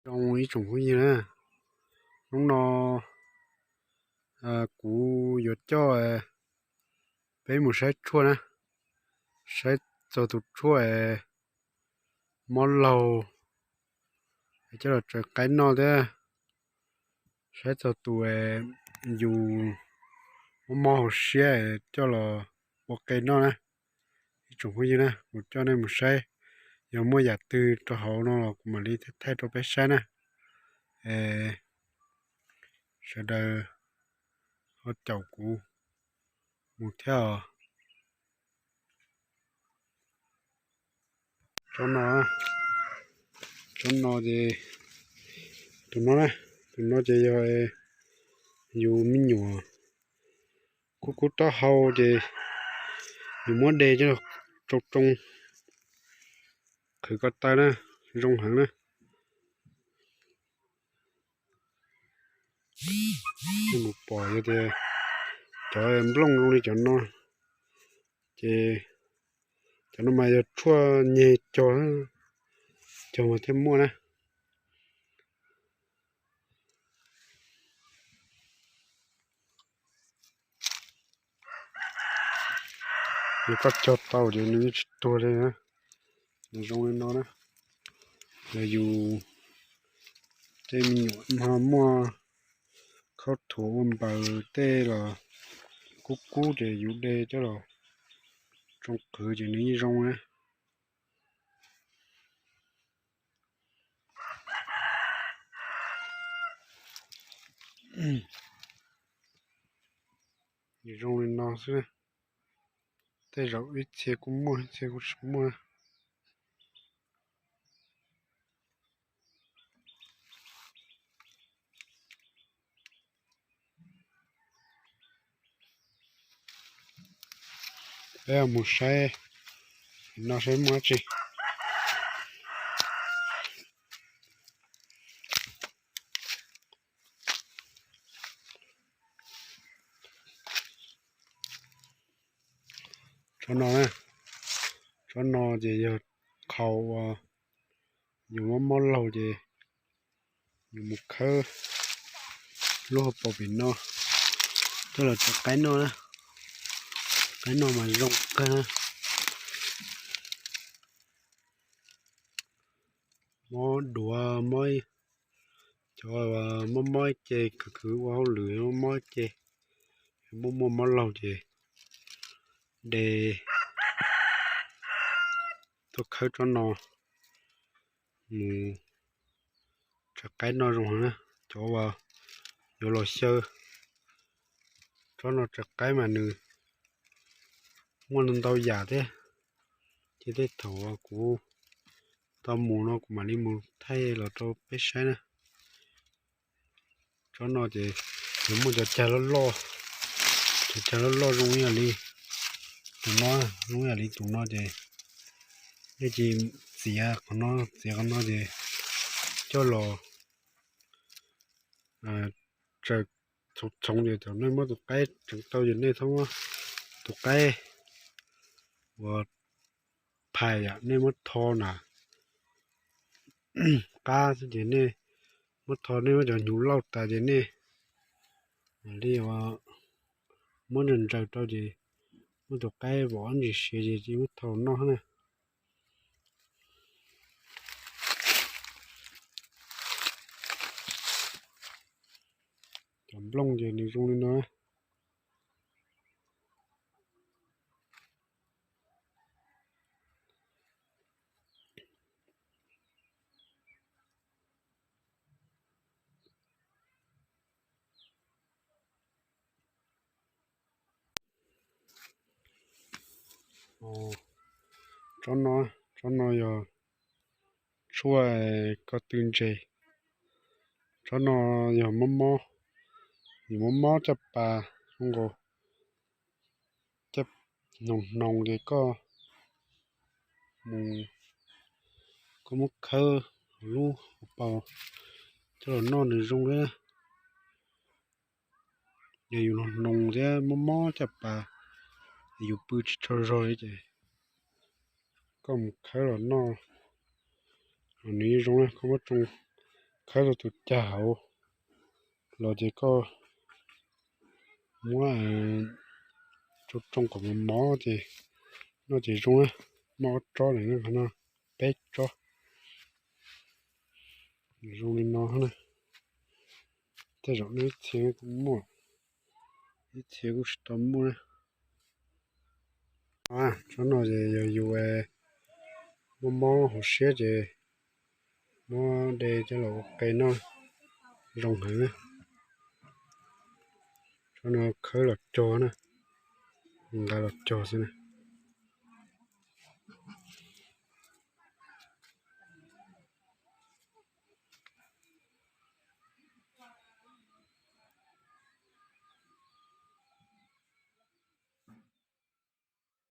Zoo ib tsoom phooj ywg na, hnub no kuv yuav coj peb mus saib tshuaj na, saib txog tus tshuaj mob laug coj los tsaws qaib noj thiab saib txog tus yus mob mob hauv siab coj los ua qe noj na. Ib tsoom phooj ywg na, kuv coj nej mus saib, yog muaj yam twg rau hauv no los kuv mam li thaij rau peb saib na. Sawv daws ho caum kuv mus thiab os. Tsob no, tsob no ces, tus no na, tus no ces yog yus me nyuam kub kub taub hau ces yus muab de coj los tsoo tsoo qhwv ko taw na, zoo heev na. Nej mus pom yog tias cov nplooj zoo li cov no ces cov no mas yog tshuaj nyeg cog, cog mas thiaj muaj na. Yog koj cog tau ces nws yeej tsis tuag li na. Nws zoo li no na, yog yus tej me nyuam ho muaj khaub thuav ua npaws tej los kub kub ces yus de coj los tsoo qhwv ces nws yeej zoo na. Zoo li no xwb, tej zaum ib txhia kuj muaj ib txhia kuj tsis muaj. Peb mus saib no saib muaj dab tsi. Tsob no, tsob no ces yog qhau uas yus mob mob laug ces yus mus khawb lub hauv paus pem no coj los tsaws qaib noj na. Qaib noj mas zoo kawg na. Mob duav, mob, cov mob mob ib ce, khwv khwv ua hauj lwm mob mob ib ce, muaj muaj mob laug ces de tuaj khawb tsob no mus tsaws qaib noj zoo heev na. Cov uas yuav los xyaw tsob no tsaws qaib mas nws muaj ntau yam thiab. Ces tej thaum kuv tau mus no kuv mam li mus thaij los rau peb saib na. Tsob no ces nws muaj cov cag loj loj, cov cag loj loj zoo ib yam li tus no, zoo ib yam li tus no ces nej cia li txiav qhov no, txiav qhov no ces coj los tsaws txhoov txhoov ces thaum nej muab tus qaib tseev tau ces nej txhob muab tus qaib uas phais yom, nej muab tho na, qab xwb ces nej muab tho, nej muab cov hnyuv lauj tas ces nej mam li muab ntsaws ntsaws rau ces muab tus qaib vom ntsis siav ces cia muab tho noj na. Cov nplooj ces nws zoo li no. Tsob no, tsob no yog tshuaj ko tw ntses. Tsob no yog mob mob, yus mob mob caj pas zoo nkaus, caj hnoos hnoos ces koj mus, koj muab khawb lub hauv paus coj los noj nws zoo li. Yog yus hnoos thiab mob mob caj pas, yus pw tsis tsaug zog li ces koj mus khawb los noj los nws yeej zoo na. Koj muab tsoo khawb rau tus cag hauv los ces koj muab tsoo tsoo kom mos mos ces noj ces zoo na. Muaj ob tsob lawm, qhov no peb tsob. Zoo li no na. Tej zaum nej ib txhia kuj muaj, ib txhia kuj tsis tau muaj na. Tsob no ces yog yus mob mob hauv siab ces muab de coj los ua qe noj, zoo heev na. Tsob no khawb los cog na, nqa los cog xwb na.